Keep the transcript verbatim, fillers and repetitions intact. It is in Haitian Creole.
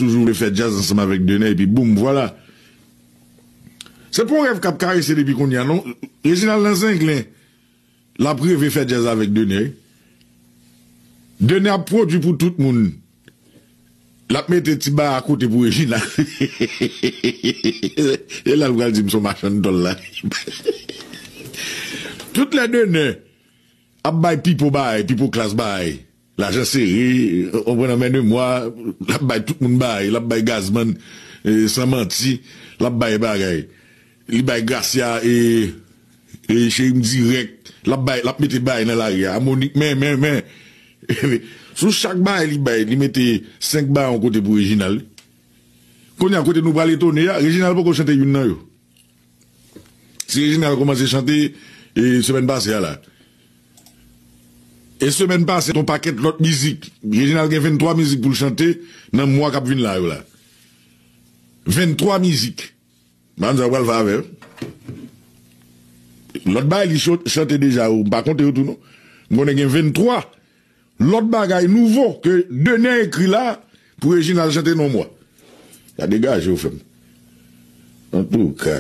toujou vle fè djaz ansanm avèk Dener, epi boum, vwala. Se pa yon rèv k ap karese depi kounye a, non. Reginald nan zenglen, l ap reve fè djaz avèk Dener. Dener ap pwodui pou tout moun. L ap mete ti ba a kote pou Reginald. E la l pral di m se yon machann tòl la. Tout lè Dener ap bay Pipo bagay, Pipo Klass bagay. Lajan sere, on pran nan men de mwa, l ap bay tout moun bagay, l ap bay Gazman, eh, San Manti, l ap bay bagay. Li bay Gracia, eh, eh, Cheri m dirèk, l ap bay, l ap mete bagay nan lari a. Amonik, men, men, men. Sou chak bagay li bay, li mete senk bagay yon kote pou Reginald. Kounye a, kote nou pral etone a, Reginald poko chante youn nan yo. Si Reginald kòmanse chante, e, semèn pase a la. E semèn pase, yon pakèt lòt mizik. Reginald gen venntwa mizik pou l chante nan mwa k ap vin la yo la. Venntwa mizik. M pa konn sa yo pral fè avè yo. Lòt bagay li cho-, chante deja yo, m pa konte yo tou non. M konnen gen venntwa lòt bagay nouvo ke Dener ekri la pou Reginald chante nan yon mwa. Sa degaje w, frè m. Antouka.